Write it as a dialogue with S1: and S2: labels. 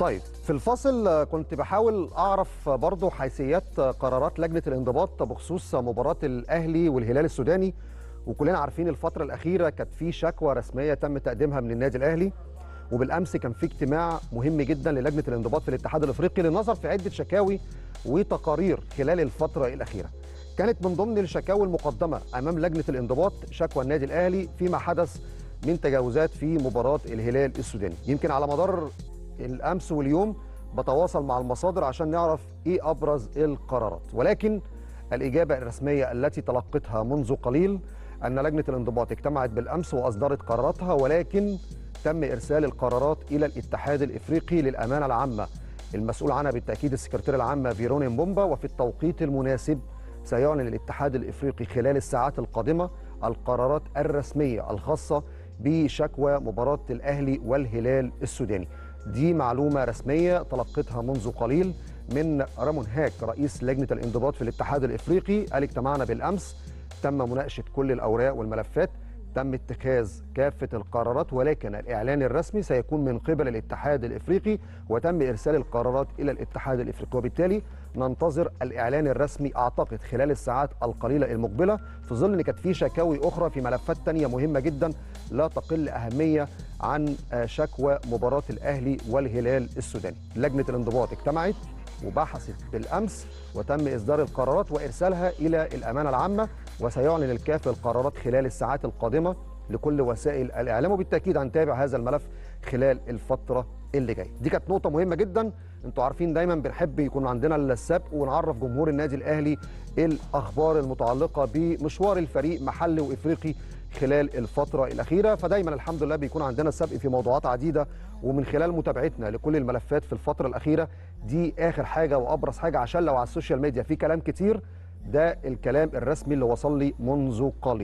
S1: طيب في الفاصل كنت بحاول أعرف برضو حيثيات قرارات لجنة الانضباط بخصوص مباراة الأهلي والهلال السوداني، وكلنا عارفين الفترة الأخيرة كانت في شكوى رسمية تم تقديمها من النادي الأهلي، وبالأمس كان في اجتماع مهم جدا للجنة الانضباط في الاتحاد الأفريقي للنظر في عدة شكاوي وتقارير خلال الفترة الأخيرة. كانت من ضمن الشكاوي المقدمة أمام لجنة الانضباط شكوى النادي الأهلي فيما حدث من تجاوزات في مباراة الهلال السوداني. يمكن على مدار الأمس واليوم بتواصل مع المصادر عشان نعرف إيه أبرز القرارات، ولكن الإجابة الرسمية التي تلقتها منذ قليل أن لجنة الانضباط اجتمعت بالأمس وأصدرت قراراتها، ولكن تم إرسال القرارات إلى الاتحاد الإفريقي للأمانة العامة المسؤول عنها بالتأكيد السكرتير العام فيرون مبومبا، وفي التوقيت المناسب سيعلن الاتحاد الإفريقي خلال الساعات القادمة القرارات الرسمية الخاصة بشكوى مباراة الأهلي والهلال السوداني. دي معلومة رسمية تلقتها منذ قليل من رامون هاك رئيس لجنة الانضباط في الاتحاد الإفريقي. قال اجتمعنا بالأمس، تم مناقشة كل الأوراق والملفات، تم اتخاذ كافة القرارات، ولكن الإعلان الرسمي سيكون من قبل الاتحاد الإفريقي، وتم إرسال القرارات إلى الاتحاد الإفريقي، وبالتالي ننتظر الإعلان الرسمي أعتقد خلال الساعات القليلة المقبلة، في ظل إن كانت في شكاوي أخرى في ملفات تانية مهمة جدا لا تقل أهمية عن شكوى مباراة الأهلي والهلال السوداني. لجنة الانضباط اجتمعت وبحثت بالأمس وتم إصدار القرارات وإرسالها إلى الأمانة العامة، وسيعلن الكاف القرارات خلال الساعات القادمة لكل وسائل الإعلام، وبالتأكيد هنتابع هذا الملف خلال الفترة اللي جاية. دي كانت نقطة مهمة جدا، انتوا عارفين دايما بنحب يكون عندنا السبق ونعرف جمهور النادي الأهلي الأخبار المتعلقة بمشوار الفريق محلي وإفريقي خلال الفترة الأخيرة، فدايما الحمد لله بيكون عندنا السبق في موضوعات عديدة، ومن خلال متابعتنا لكل الملفات في الفترة الأخيرة دي آخر حاجة وأبرز حاجة، عشان لو على ال social media في كلام كتير، ده الكلام الرسمي اللي وصل لي منذ قليل.